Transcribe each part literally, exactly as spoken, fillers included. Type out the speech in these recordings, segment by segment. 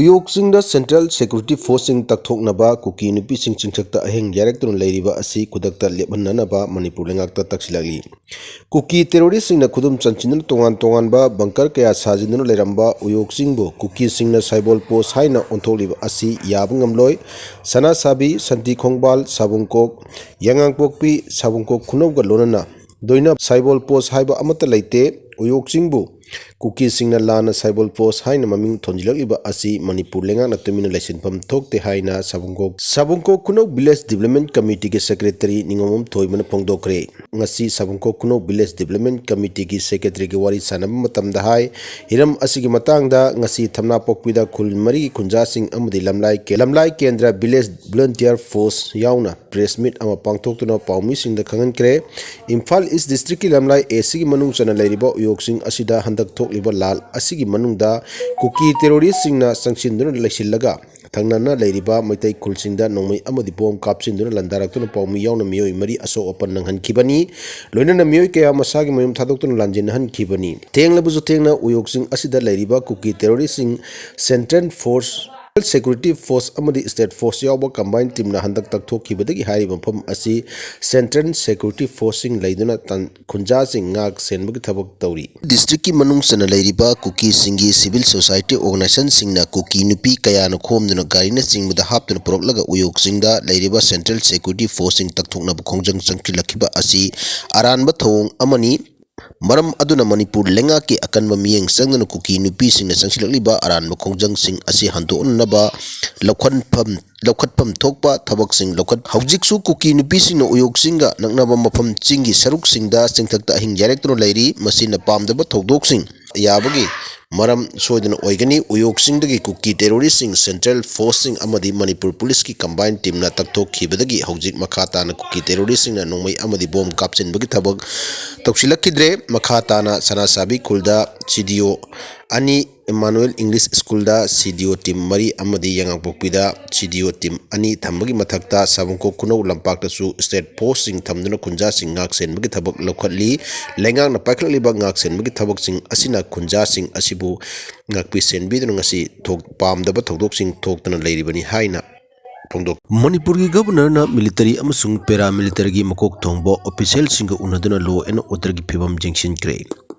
ꯎꯌꯣꯛ ꯆꯤꯡꯗ Central Security Forceꯁꯤꯡ ꯇꯛꯊꯣꯛꯅꯕ ꯀꯨꯀꯤ ꯅꯨꯄꯤꯁꯤꯡ ꯆꯤꯡꯊꯛꯇ ꯑꯍꯤꯡ ꯌꯥꯔꯦꯛꯇꯨꯅ ꯂꯩꯔꯤꯕ ꯑꯁꯤ ꯈꯨꯗꯛꯇ ꯂꯦꯞꯍꯟꯅꯅꯕ ꯃꯅꯤꯄꯨꯔ ꯂꯩꯉꯥꯛꯇ ꯇꯛꯁꯤꯜꯂꯛꯂꯤ꯫ ꯀꯨꯀꯤ terroristꯁꯤꯡꯅ ꯈꯨꯗꯨꯝ ꯆꯟꯁꯤꯟꯗꯨꯅ ꯇꯣꯉꯥꯟ ꯇꯣꯉꯥꯟꯕ bunker ꯀꯌꯥ ꯁꯥꯖꯤꯟꯗꯨꯅ ꯂꯩꯔꯝꯕ ꯎꯌꯣꯛ ꯆꯤꯡꯕꯨ ꯀꯨꯀꯤꯁꯤꯡꯅ ꯁꯥꯏꯕꯣꯜ post ꯍꯥꯏꯅ ꯑꯣꯟꯊꯣꯛꯂꯤꯕ ꯑꯁꯤ ꯌꯥꯕ ꯉꯝꯂꯣꯏ꯫ ꯁꯅꯥꯁꯥꯕꯤ, ꯁꯟꯇꯤ ꯈꯣꯡꯕꯥꯜ, ꯁꯥꯕꯨꯡꯀꯣꯛ, ꯌꯥꯉꯥꯡꯄꯣꯛꯄꯤ, ꯁꯥꯕꯨꯡꯀꯣꯛ ꯈꯨꯅꯧꯒ ꯂꯣꯏꯅꯅ ꯗꯣꯏꯅ ꯁꯥꯏꯕꯣꯜ post ꯍꯥꯏꯕ ꯑꯃꯠꯇ ꯂꯩꯇꯦ꯫ ꯎꯌꯣꯛ ꯆꯤꯡꯕꯨ ꯀꯨꯀꯤꯁꯤꯡꯅ ꯂꯥꯟꯅ ꯁꯥꯏꯕꯣꯜ post ꯍꯥꯏꯅ ꯃꯃꯤꯡ ꯊꯣꯟꯖꯤꯜꯂꯛꯂꯤꯕ ꯑꯁꯤ ꯃꯅꯤꯄꯨꯔ ꯂꯩꯉꯥꯛꯅ ꯇꯨꯃꯤꯟꯅ ꯂꯩꯁꯤꯟꯐꯝ ꯊꯣꯛꯇꯦ ꯍꯥꯏꯅ ꯁꯥꯕꯨꯡꯀꯣꯛ, ꯁꯥꯕꯨꯡꯀꯣꯛ ꯈꯨꯅꯧ Village Development Committeeꯒꯤ Secretary ꯅꯤꯉꯣꯝꯕꯝ ꯊꯣꯏꯕꯅ ꯐꯣꯡꯗꯣꯛꯈ꯭ꯔꯦ꯫ ꯉꯁꯤ ꯁꯥꯕꯨꯡꯀꯣꯛ ꯈꯨꯅꯧ Village Development Committeeꯒꯤ Secretaryꯒ ꯋꯥꯔꯤ ꯁꯥꯟꯅꯕ ꯃꯇꯝꯗ ꯍꯥꯏ꯫ ꯍꯤꯔꯝ ꯑꯁꯤꯒꯤ ꯃꯇꯥꯡꯗ ꯉꯁꯤ ꯊꯝꯅꯥꯄꯣꯛꯄꯤꯗ ꯈꯨꯜ ꯃꯔꯤꯒꯤ ꯈꯨꯟꯖꯥꯁꯤꯡ ꯑꯃꯗꯤ ꯂꯝꯂꯥꯏ ꯀꯦ-, ꯂꯝꯂꯥꯏ ꯀꯦꯟꯗ꯭ꯔ Village Volunteer Force ꯌꯥꯎꯅ press meet ꯑꯃ ꯄꯥꯡꯊꯣꯛꯇꯨꯅ ꯄꯥꯎꯃꯤꯁꯤꯡꯗ ꯈꯪꯍꯟꯈ꯭ꯔꯦ꯫ ꯏꯝꯐꯥꯜ East Districtꯀꯤ ꯂꯝꯂꯥꯏ Aꯁꯤꯒꯤ ꯃꯅꯨꯡ ꯆꯟꯅ ꯂꯩꯔꯤꯕ ꯎꯌꯣꯛꯁꯤꯡ ꯑꯁꯤꯗ ꯍꯟꯗꯛ ꯊꯣꯛꯂꯤꯕ ꯂꯥꯜ ꯑꯁꯤꯒꯤ ꯃꯅꯨꯡꯗ ꯀꯨꯀꯤ terroristꯁꯤꯡꯅ ꯆꯪꯁꯤꯟꯗꯨꯅ ꯂꯩꯁꯤꯜꯂꯒ ꯊꯪꯅꯅ ꯂꯩꯔꯤꯕ ꯃꯩꯇꯩ ꯈꯨꯜꯁꯤꯡꯗ ꯅꯣꯡꯃꯩ ꯑꯃꯗꯤ bomb ꯀꯥꯞꯁꯤꯟꯗꯨꯅ ꯂꯥꯟꯗꯥꯔꯛꯇꯨꯅ ꯄꯥꯎꯃꯤ ꯌꯥꯎꯅ ꯃꯤꯑꯣꯏ ꯃꯔꯤ ꯑꯁꯣꯛ ꯑꯄꯟ ꯅꯪꯍꯟꯈꯤꯕꯅꯤ꯫ ꯂꯣꯏꯅꯅ ꯃꯤꯑꯣꯏ ꯀꯌꯥ ꯃꯁꯥꯒꯤ ꯃꯌꯨꯝ ꯊꯥꯗꯣꯛꯇꯨꯅ ꯂꯥꯟꯖꯦꯟꯅꯍꯟꯈꯤꯕꯅꯤ꯫ ꯊꯦꯡꯂꯕꯁꯨ ꯊꯦꯡꯅ ꯎꯌꯣꯛꯁꯤꯡ ꯑꯁꯤꯗ ꯂꯩꯔꯤꯕ ꯀꯨꯀꯤ terroristꯁꯤꯡ Central Force, Security Force ꯑꯃꯗꯤ State Force ꯌꯥꯎꯕ combined teamꯅ ꯍꯟꯗꯛ ꯇꯛꯊꯣꯛꯈꯤꯕꯗꯒꯤ ꯍꯥꯏꯔꯤꯕ ꯃꯐꯝ ꯑꯁꯤ Central Security Forceꯁꯤꯡ ꯂꯩꯗꯨꯅ ꯇꯥꯟ-, ꯈꯨꯟꯖꯥꯁꯤꯡ ꯉꯥꯛ ꯁꯦꯟꯕꯒꯤ ꯊꯕꯛ ꯇꯧꯔꯤ꯫ Districtꯀꯤ ꯃꯅꯨꯡ ꯆꯟꯅ ꯂꯩꯔꯤꯕ ꯀꯨꯀꯤꯁꯤꯡꯒꯤ civil society organizationꯁꯤꯡꯅ ꯀꯨꯀꯤ ꯅꯨꯄꯤ ꯀꯌꯥꯅ ꯈꯣꯝꯗꯨꯅ ꯒꯥꯔꯤꯅꯆꯤꯡꯕꯗ ꯍꯥꯞꯇꯨꯅ ꯄꯨꯔꯛꯂꯒ ꯎꯌꯣꯛ ꯆꯤꯡꯗ ꯂꯩꯔꯤꯕ Central Security Forceꯁꯤꯡ ꯇꯛꯊꯣꯛꯅꯕ ꯈꯣꯡꯖꯪ ꯆꯪꯁꯤꯜꯂꯛꯈꯤꯕ ꯑꯁꯤ ꯑꯔꯥꯟꯕ ꯊꯧꯑꯣꯡ ꯑꯃꯅꯤ꯫ ꯃꯔꯝ ꯑꯗꯨꯅ ꯃꯅꯤꯄꯨꯔ ꯂꯩꯉꯥꯛꯀꯤ ꯑꯀꯟꯕ ꯃꯤꯠꯌꯦꯡ ꯆꯪꯗꯨꯅ ꯀꯨꯀꯤ ꯅꯨꯄꯤꯁꯤꯡꯅ ꯆꯪꯁꯤꯜꯂꯛꯂꯤꯕ ꯑꯔꯥꯟꯕ ꯈꯣꯡꯖꯪꯁꯤꯡ ꯑꯁꯤ ꯍꯟꯗꯣꯛꯅꯅꯕ ꯂꯧꯈꯠꯐꯝ, ꯂꯧꯈꯠꯐꯝ ꯊꯣꯛꯄ ꯊꯕꯛꯁꯤꯡ ꯂꯧꯈꯠ-, ꯍꯧꯖꯤꯛꯁꯨ ꯀꯨꯀꯤ ꯅꯨꯄꯤꯁꯤꯡꯅ ꯎꯌꯣꯛ ꯆꯤꯡꯒ ꯅꯛꯅꯕ ꯃꯐꯝ ꯆꯤꯡꯒꯤ ꯁꯔꯨꯛꯁꯤꯡꯗ ꯆꯤꯡꯊꯛꯇ ꯑꯍꯤꯡ ꯌꯥꯔꯦꯛꯇꯨꯅ ꯂꯩꯔꯤ꯫ ꯃꯁꯤꯅ ꯄꯥꯝꯗꯕ ꯊꯧꯗꯣꯛꯁꯤꯡ ꯌꯥꯕꯒꯤ ꯃꯔꯝ ꯁꯣꯏꯗꯅ ꯑꯣꯏꯒꯅꯤ꯫ ꯎꯌꯣꯛ ꯆꯤꯡꯗꯒꯤ ꯀꯨꯀꯤ terroristꯁꯤꯡ Central Forceꯁꯤꯡ ꯑꯃꯗꯤ ꯃꯅꯤꯄꯨꯔ Policeꯀꯤ combined teamꯅ ꯇꯛꯊꯣꯛꯈꯤꯕꯗꯒꯤ ꯍꯧꯖꯤꯛ ꯃꯈꯥ ꯇꯥꯅ ꯀꯨꯀꯤ terroristꯁꯤꯡꯅ ꯅꯣꯡꯃꯩ ꯑꯃꯗꯤ bomb ꯀꯥꯞꯁꯤꯟꯕꯒꯤ ꯊꯕꯛ ꯇꯧꯁꯤꯜꯂꯛꯈꯤꯗ꯭ꯔꯦ꯫ ꯃꯈꯥ ꯇꯥꯅ ꯁꯅꯥꯁꯥꯕꯤ ꯈꯨꯜꯗ CDO ꯑꯅꯤ ꯏꯃꯥꯅꯨꯑꯦꯜ ꯏꯪꯂꯤꯁ ꯁ꯭ꯀꯨꯜꯗ ꯁꯤ ꯗꯤ ꯑꯣ ꯇꯤꯝ ꯃꯔꯤ ꯑꯃꯗꯤ ꯌꯥꯉꯥꯡꯄꯣꯛꯄꯤꯗ ꯁꯤ ꯗꯤ ꯑꯣ ꯇꯤꯝ ꯑꯅꯤ ꯊꯝꯕꯒꯤ ꯃꯊꯛꯇ ꯁꯥꯕꯨꯡꯈꯣꯛ ꯈꯨꯅꯧ ꯂꯝꯄꯥꯛꯇꯁꯨ ꯁ꯭ꯇꯦꯠ ꯐꯣꯔꯁꯁꯤꯡ ꯊꯝꯗꯨꯅ ꯈꯨꯟꯖꯥꯁꯤꯡ ꯉꯥꯛ ꯁꯦꯟꯕꯒꯤ ꯊꯕꯛ ꯂꯧꯈꯠꯂꯤ꯫ ꯂꯩꯉꯥꯛꯅ ꯄꯥꯏꯈꯠꯂꯛꯂꯤꯕ ꯉꯥꯛ ꯁꯦꯟꯕꯒꯤ ꯊꯕꯛꯁꯤꯡ ꯑꯁꯤꯅ ꯈꯨꯟꯖꯥꯁꯤꯡ ꯑꯁꯤꯕꯨ ꯉꯥꯛꯄꯤ ꯁꯦꯟꯕꯤꯗꯨꯅ ꯉꯁꯤ ꯊꯣꯛ-, ꯄꯥꯝꯗꯕ ꯊꯧꯗꯣꯛꯁꯤꯡ ꯊꯣꯛꯇꯅ ꯂꯩꯔꯤꯕꯅꯤ ꯍꯥꯏꯅ ꯐꯣꯡꯗꯣꯛ-, ꯃꯅꯤꯄꯨꯔꯒꯤ ꯒꯕꯔꯅꯔꯅ ꯃꯤꯂꯤꯇꯔꯤ ꯑꯃꯁꯨꯡ ꯄꯦꯔꯥꯃꯤꯂꯤꯇꯔꯤꯒꯤ ꯃꯀꯣꯛ ꯊꯣꯡꯕ ꯑꯣꯐꯤꯁꯤꯌꯦꯜꯁꯤꯡꯒ ꯎꯅꯗꯨꯅ ꯂꯣ ꯑꯦꯟ ꯑꯣꯔꯗꯔꯒꯤ ꯐꯤꯕꯝ ꯌꯦꯡꯁꯤꯟꯈ꯭ꯔꯦ꯫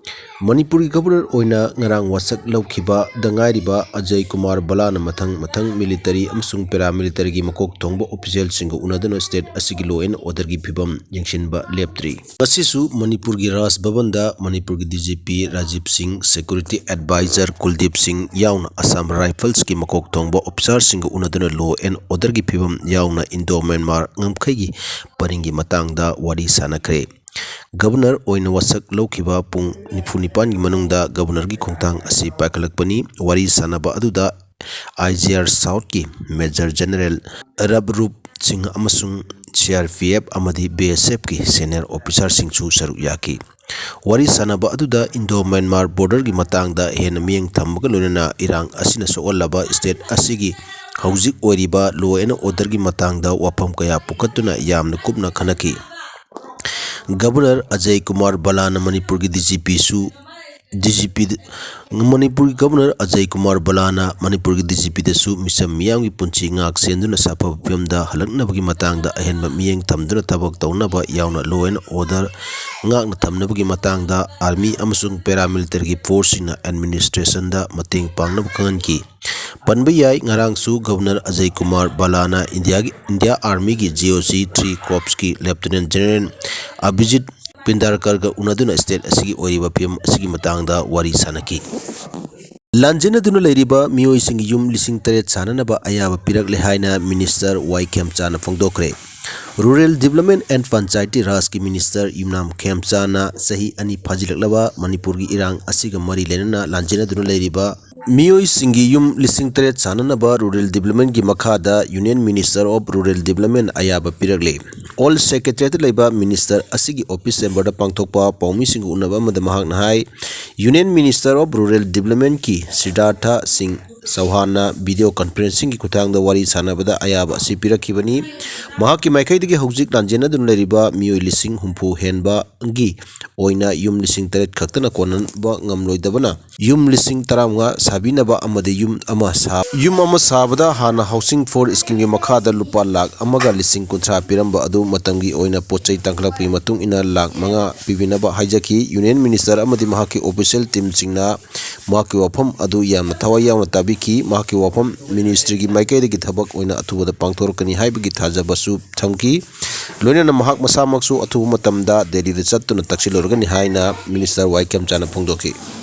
ꯃꯅꯤꯄꯨꯔꯒꯤ ꯒꯕꯔꯅꯔ ꯑꯣꯏꯅ ꯉꯔꯥꯡ ꯋꯥꯁꯛ ꯂꯧꯈꯤꯕꯗ ꯉꯥꯏꯔꯤꯕ ꯑꯖꯌ ꯀꯨꯃꯥꯔ ꯕꯂꯥꯅ ꯃꯊꯪ ꯃꯊꯪ ꯃꯤꯂꯤꯇꯔꯤ ꯑꯃꯁꯨꯡ ꯄꯦꯔꯥꯃꯤꯂꯤꯇꯔꯤꯒꯤ ꯃꯀꯣꯛ ꯊꯣꯡꯕ ꯑꯣꯐꯤꯁꯤꯌꯦꯜꯁꯤꯡꯒ ꯎꯅꯗꯨꯅ ꯁ꯭ꯇꯦꯠ ꯑꯁꯤꯒꯤ ꯂꯣ ꯑꯦꯟ ꯑꯣꯔꯗꯔꯒꯤ ꯐꯤꯕꯝ ꯌꯦꯡꯁꯤꯟꯕ ꯂꯦꯞꯇ꯭ꯔꯤ꯫ ꯉꯁꯤꯁꯨ ꯃꯅꯤꯄꯨꯔꯒꯤ ꯔꯥꯖ ꯚꯕꯟꯗ ꯃꯅꯤꯄꯨꯔꯒꯤ ꯗꯤ ꯖꯤ ꯄꯤ ꯔꯥꯖꯤꯕ ꯁꯤꯡ, ꯁꯦꯀ꯭ꯌꯨꯔꯤꯇꯤ ꯑꯦꯗꯚꯥꯏꯖꯔ ꯀꯨꯜꯗꯤꯞ ꯁꯤꯡ ꯌꯥꯎꯅ ꯑꯁꯥꯝ ꯔꯥꯏꯐꯜꯁꯀꯤ ꯃꯀꯣꯛ ꯊꯣꯡꯕ ꯑꯣꯐꯤꯁꯥꯔꯁꯤꯡꯒ ꯎꯅꯗꯨꯅ ꯂꯣ ꯑꯦꯟ ꯑꯣꯔꯗꯔꯒꯤ ꯐꯤꯕꯝ ꯌꯥꯎꯅ ꯏꯟꯗꯣ ꯃ꯭ꯌꯥꯟꯃꯥꯔ ꯉꯝꯈꯩꯒꯤ ꯄꯔꯤꯡꯒꯤ ꯃꯇꯥꯡꯗ ꯋꯥꯔꯤ ꯁꯥꯅꯈ꯭ꯔꯦ꯫ ꯒꯕꯔꯅꯔ ꯑꯣꯏꯅ ꯋꯥꯁꯛ ꯂꯧꯈꯤꯕ ꯄꯨꯡ ꯅꯤꯐꯨ ꯅꯤꯄꯥꯟꯒꯤ ꯃꯅꯨꯡꯗ ꯒꯕꯔꯅꯔꯒꯤ ꯈꯣꯡꯊꯥꯡ ꯑꯁꯤ ꯄꯥꯏꯈꯠꯂꯛꯄꯅꯤ꯫ ꯋꯥꯔꯤ ꯁꯥꯅꯕ ꯑꯗꯨꯗ ꯑꯥꯏ ꯖꯤ ꯑꯥꯔ ꯁꯥꯎꯠꯀꯤ ꯃꯦꯖꯔ ꯖꯦꯅꯔꯦꯜ ꯔꯕꯔꯨꯞ ꯁꯤꯡ ꯑꯃꯁꯨꯡ ꯁꯤ ꯑꯥꯔ ꯄꯤ ꯑꯦꯐ ꯑꯃꯗꯤ ꯕꯤ ꯑꯦꯁ ꯑꯦꯐꯀꯤ ꯁꯦꯅꯤꯌꯔ ꯑꯣꯐꯤꯁꯥꯔꯁꯤꯡꯁꯨ ꯁꯔꯨꯛ ꯌꯥꯈꯤ꯫ ꯋꯥꯔꯤ ꯁꯥꯅꯕ ꯑꯗꯨꯗ ꯏꯟꯗꯣ ꯃ꯭ꯌꯥꯟꯃꯥꯔ ꯕꯣꯔꯗꯔꯒꯤ ꯃꯇꯥꯡꯗ ꯍꯦꯟꯅ ꯃꯤꯠꯌꯦꯡ ꯊꯝꯕꯒ ꯂꯣꯏꯅꯅ ꯏꯔꯥꯡ ꯑꯁꯤꯅ ꯁꯣꯛꯍꯜꯂꯕ ꯁ꯭ꯇꯦꯠ ꯑꯁꯤꯒꯤ ꯍꯧꯖꯤꯛ ꯑꯣꯏꯔꯤꯕ ꯂꯣ ꯑꯦꯟ ꯑꯣꯔꯗꯔꯒꯤ ꯃꯇꯥꯡꯗ ꯋꯥꯐꯝ ꯀꯌꯥ ꯄꯨꯈꯠꯇꯨꯅ ꯌꯥꯝꯅ ꯀꯨꯞꯅ ꯈꯟꯅꯈꯤ꯫ ꯒꯕꯔꯅꯔ ꯑꯖꯌ ꯀꯨꯃꯥꯔ ꯕꯂꯥꯅ ꯃꯅꯤꯄꯨꯔꯒꯤ ꯗꯤ ꯖꯤ ꯄꯤꯁꯨ, ꯗꯤ ꯖꯤ ꯄꯤ, ꯃꯅꯤꯄꯨꯔꯒꯤ ꯒꯕꯔꯅꯔ ꯑꯖꯌ ꯀꯨꯃꯥꯔ ꯕꯂꯥꯅ ꯃꯅꯤꯄꯨꯔꯒꯤ ꯗꯤ ꯖꯤ ꯄꯤꯗꯁꯨ ꯃꯤꯆꯝ ꯃꯤꯌꯥꯝꯒꯤ ꯄꯨꯟꯁꯤ ꯉꯥꯛ ꯁꯦꯟꯗꯨꯅ ꯁꯥꯐꯕ ꯐꯤꯕꯝꯗ ꯍꯜꯂꯛꯅꯕꯒꯤ ꯃꯇꯥꯡꯗ ꯑꯍꯦꯟꯕ ꯃꯤꯠꯌꯦꯡ ꯊꯝꯗꯨꯅ ꯊꯕꯛ ꯇꯧꯅꯕ ꯌꯥꯎꯅ ꯂꯣ ꯑꯦꯟ ꯑꯣꯔꯗꯔ ꯉꯥꯛꯅ ꯊꯝꯅꯕꯒꯤ ꯃꯇꯥꯡꯗ ꯑꯥꯔꯃꯤ ꯑꯃꯁꯨꯡ ꯄꯦꯔꯥꯃꯤꯂꯤꯇꯔꯤꯒꯤ ꯐꯣꯔꯁꯁꯤꯡꯅ ꯑꯦꯗꯃꯤꯅꯤꯁꯇ꯭ꯔꯦꯁꯟꯗ ꯃꯇꯦꯡ ꯄꯥꯡꯅꯕ ꯈꯪꯍꯟꯈꯤ꯫ ꯄꯟꯕ ꯌꯥꯏ, ꯉꯔꯥꯡꯁꯨ ꯒꯕꯔꯅꯔ ꯑꯖꯌ ꯀꯨꯃꯥꯔ ꯕꯂꯥꯅ ꯏꯟꯗꯤꯌꯥꯒꯤ, ꯏꯟꯗꯤꯌꯥ ꯑꯥꯔꯃꯤꯒꯤ G O C three ꯀꯣꯔꯞꯁꯀꯤ ꯂꯦꯐꯇꯤꯅꯦꯟ general ꯑꯚꯤꯖꯤꯠ ꯄꯤꯟꯗꯥꯔꯀꯔꯒ ꯎꯅꯗꯨꯅ state ꯑꯁꯤꯒꯤ ꯑꯣꯏꯔꯤꯕ ꯐꯤꯕꯝ ꯑꯁꯤꯒꯤ ꯃꯇꯥꯡꯗ ꯋꯥꯔꯤ ꯁꯥꯅꯈꯤ꯫ ꯂꯥꯟꯖꯦꯟꯅꯗꯨꯅ ꯂꯩꯔꯤꯕ ꯃꯤꯑꯣꯏꯁꯤꯡꯒꯤ ꯌꯨꯝ ꯂꯤꯁꯤꯡ ꯇꯔꯦꯠ ꯁꯥꯅꯅꯕ ꯑꯌꯥꯕ ꯄꯤꯔꯛꯂꯦ ꯍꯥꯏꯅ ꯃꯤꯅꯤꯁꯇꯔ ꯋꯥꯏ ꯈꯦꯝꯆꯥꯅ ꯐꯣꯡꯗꯣꯛꯈ꯭ꯔꯦ꯫ ꯔꯨꯔꯦꯜ ꯗꯤꯕ꯭ꯂꯞꯃꯦꯟ ꯑꯦꯟ ꯄꯟꯆꯥꯌꯇꯤ ꯔꯥꯖꯀꯤ ꯃꯤꯅꯤꯁꯇꯔ ꯌꯨꯝꯅꯥꯝ ꯈꯦꯝꯆꯥꯅ ꯆꯍꯤ ꯑꯅꯤ ꯐꯥꯖꯤꯜꯂꯛꯂꯕ ꯃꯅꯤꯄꯨꯔꯒꯤ ꯏꯔꯥꯡ ꯑꯁꯤꯒ ꯃꯔꯤ ꯂꯩꯅꯅ ꯂꯥꯟꯖꯦꯟꯅꯗꯨꯅ ꯂꯩꯔꯤꯕ ꯃꯤꯑꯣꯏꯁꯤꯡꯒꯤ ꯌꯨꯝ ꯂꯤꯁꯤꯡ ꯇꯔꯦꯠ ꯁꯥꯅꯅꯕ ꯔꯨꯔꯦꯜ ꯗꯤꯕ꯭ꯂꯞꯃꯦꯟꯒꯤ ꯃꯈꯥꯗ union minister of rural development ꯑꯌꯥꯕ ꯄꯤꯔꯛꯂꯦ꯫ ꯑꯣꯜ ꯁꯦꯀ꯭ꯔꯦꯇꯔꯤꯌꯦꯠꯇ ꯂꯩꯕ ꯃꯤꯅꯤꯁꯇꯔ ꯑꯁꯤꯒꯤ ꯑꯣꯐꯤꯁ ꯆꯦꯝꯕꯔꯗ ꯄꯥꯡꯊꯣꯛꯄ ꯄꯥꯎꯃꯤꯁꯤꯡꯒ ꯎꯅꯕ ꯑꯃꯗ ꯃꯍꯥꯛꯅ ꯍꯥꯏ, Union Minister of Rural Developmentꯀꯤ ꯁꯤꯗꯥꯔꯊ ꯁꯤꯡ ꯆꯧꯍꯥꯟꯅ video conferencingꯒꯤ ꯈꯨꯠꯊꯥꯡꯗ ꯋꯥꯔꯤ ꯁꯥꯟꯅꯕꯗ ꯑꯌꯥꯕ ꯑꯁꯤ ꯄꯤꯔꯛꯈꯤꯕꯅꯤ꯫ ꯃꯍꯥꯛꯀꯤ ꯃꯥꯏꯀꯩꯗꯒꯤ ꯍꯧꯖꯤꯛ ꯂꯥꯟꯖꯦꯟꯅꯗꯨꯅ ꯂꯩꯔꯤꯕ ꯃꯤꯑꯣꯏ ꯂꯤꯁꯤꯡ ꯍꯨꯝꯐꯨ ꯍꯦꯟꯕꯒꯤ ꯑꯣꯏꯅ ꯌꯨꯝ ꯂꯤꯁꯤꯡ ꯇꯔꯦꯠ ꯈꯛꯇꯅ ꯀꯣꯟꯅꯕ ꯉꯝꯂꯣꯏꯗꯕꯅ ꯌꯨꯝ ꯂꯤꯁꯤꯡ ꯇꯔꯥꯃꯉꯥ ꯁꯥꯕꯤꯅꯕ ꯑꯃꯗꯤ ꯌꯨꯝ ꯑꯃ ꯁꯥ-, ꯌꯨꯝ ꯑꯃ ꯁꯥꯕꯗ ꯍꯥꯟꯅ Housing for Schemeꯒꯤ ꯃꯈꯥꯗ ꯂꯨꯄꯥ ꯂꯥꯈ ꯑꯃꯒ ꯂꯤꯁꯤꯡ ꯀꯨꯟꯊ꯭ꯔꯥ ꯄꯤꯔꯝꯕ ꯑꯗꯨ ꯃꯇꯝꯒꯤ ꯑꯣꯏꯅ ꯄꯣꯠ ꯆꯩ ꯇꯥꯡꯈꯠꯂꯛꯄꯒꯤ ꯃꯇꯨꯡ ꯏꯟꯅ ꯂꯥꯈ ꯃꯉꯥ ꯄꯤꯕꯤꯅꯕ ꯍꯥꯏꯖꯈꯤ꯫ Union Minister ꯑꯃꯗꯤ ꯃꯍꯥꯛꯀꯤ official teamꯁꯤꯡꯅ ꯃꯍꯥꯛꯀꯤ ꯋꯥꯐꯝ ꯑꯗꯨ ꯌꯥꯝꯅ ꯊꯋꯥꯏ ꯌꯥꯎꯅ ꯇꯥꯕꯤꯈꯤ꯫ ꯃꯍꯥꯛꯀꯤ ꯋꯥꯐꯝ ministryꯒꯤ ꯃꯥꯏꯀꯩꯗꯒꯤ ꯊꯕꯛ ꯑꯣꯏꯅ ꯑꯊꯨꯕꯗ ꯄꯥꯡꯊꯣꯔꯛꯀꯅꯤ ꯍꯥꯏꯕꯒꯤ ꯊꯥꯖꯕꯁꯨ ꯊꯝꯈꯤ꯫ ꯂꯣꯏꯅꯅ ꯃꯍꯥꯛ ꯃꯁꯥꯃꯛꯁꯨ ꯑꯊꯨꯕ ꯃꯇꯝꯗ ꯗꯦꯜꯂꯤꯗ ꯆꯠꯇꯨꯅ ꯇꯛꯁꯤꯜꯂꯨꯔꯒꯅꯤ ꯍꯥꯏꯅ Minister ꯋꯥꯏ ꯈꯦꯝꯆꯥꯅ ꯐꯣꯡꯗꯣꯛꯈꯤ꯫